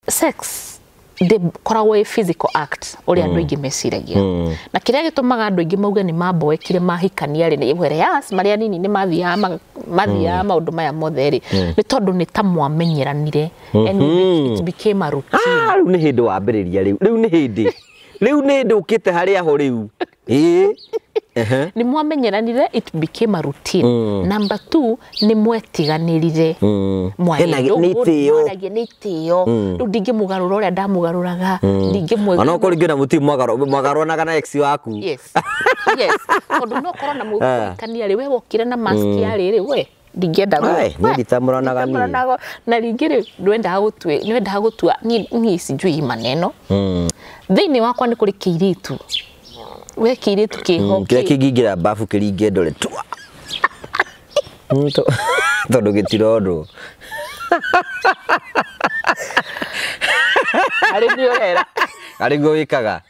Sex ndĩkoragwo ĩ physical act ũrĩa andũ aingĩ meciragia, na kĩrĩa gĩtũmaga andũ aingĩ mauge nĩ mamboekire mahikania rĩ, nĩ whereas marĩa nini nĩ mathiaga maũndũ maya mothe rĩ, nĩ tondũ nĩ ta mwamenyeranire and it became a routine. Rĩu nĩ hĩndĩ wambĩrĩria rĩu. Rĩu nĩ hĩndĩ. Rĩu nĩ hĩndĩ ũkĩte harĩa ho rĩu. Ĩĩ. Nĩ mwamenyeranire, it became a routine. Number 2, nĩ mwetiganĩrire. Hena nĩ itĩo. Mwaragia nĩ itĩo. Rĩu ndingĩmũgarũra ũrĩa ndamũgarũraga. Ndingĩmwe. Ona okorwo rĩngĩ na mũtirĩ mwagarũranaga na ex waku. Yes. Yes. Tondũ no korwo na mũhikania rĩ, we wokire na mask ya rĩrĩ, we ndingĩenda Niĩ nditamũranaga niĩ. Na rĩngĩ rĩ, ndwendaga gũtua, niĩ sijui maneno. Thĩinĩ wakwa nĩ kũrĩ kĩirĩtu. We kĩirĩtu kĩho. Kĩrĩa kĩngĩingĩra bafu kĩringe ndore tua. Tondũ gĩtirondwo. Arĩ nĩ ũrera. Arĩ guo wĩkaga.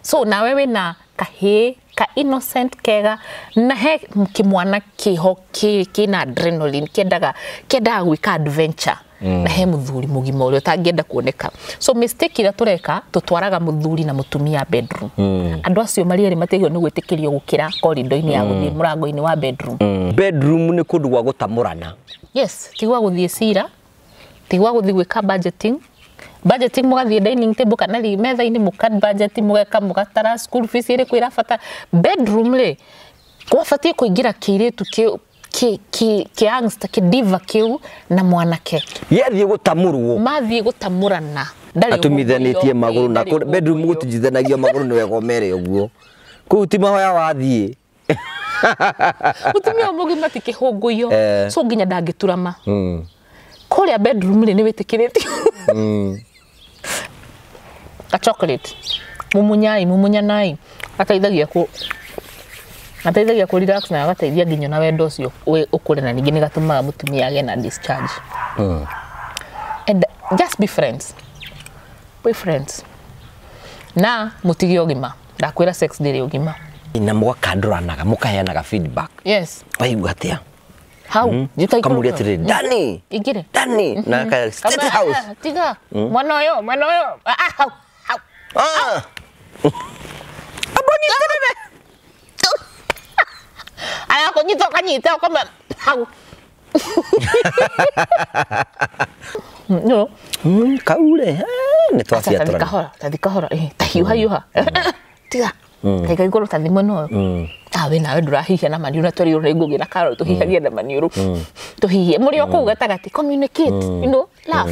So nawe wĩna kahĩĩ ka innocent kega na he kĩmwana kĩho kĩna adrenaline kĩendaga gwĩka adventure. Na he mũthuri mũgima ũrĩa ũtangĩenda kuoneka. So mistake ĩrĩa tũreka, tũtwaraga mũthuri na mũtumia bedroom. Andũ acio marĩ erĩ matiagĩrĩirwo nĩ gwĩtĩkĩrio gũkĩra corridor-inĩ ya gũthiĩ mũrango-inĩ wa bedroom. Bedroom nĩ kũndũ gwa gũtamũrana. Yes, ti gwa gũthiĩ cira, ti gwa gũthiĩ gwĩka budgeting. Budgeting mũgathiĩ dining table kana metha-inĩ mũka budget mũgeka mũgatara school fees ĩrĩkũ ĩrabata. Bedroom rĩ, gwabatiĩ kũingĩra kĩirĩtu kĩ youngster, kĩ diva kĩu na mwanake. Gĩathiĩ gũtamũrwo. Mathiĩ gũtamũrana. Atumithanĩtie magũrũ na bedroom gũtinjithanagio magũrũ nĩ wega ũmere ũguo. Kũu ti mahoya wathiĩ. Mũtumia mũgima ti kĩhũngũiyo. So nginya ndangĩturama. Kũrĩa bedroom rĩ nĩ wĩtĩkĩrĩtio. A chocolate. Mumunyai, mumunyanai. Ateithagia ku relax na agateithia nginya na wendo ũcio ũkũre, na ningĩ nĩ gatũmaga mũtumia agĩe na discharge. And just be friends. Be friends. Na mũtige ũgima. Ndakwĩra sex ndĩrĩ ũgima. Na mũgakandũranaga, mũkaheanaga feedback. Yes. Waigua atĩa? Hau. Kamũria atĩrĩrĩ, Dani. Ingĩre. Dani. Na aka State House. Tiga. Mwana ũyũ, mwana ũyũ. Hau. Hau. Abonyitĩrĩre. Aya kũnyita ũkanyita ũkoma hau. No. Kaure. Nĩ twaciatũrana. Kahora, tathi kahora. Ta hiuha hiuha. Tiga. Kaiga igũrũ tathi mwena ũyũ. We nawe ndũrahihia na maniũrũ, na twerirwo nĩ Ngũgĩ na Carol tũhihagie na maniũrũ. Tũhihie. Mũrĩ o kũu gatagatĩ, communicate, you know, laugh.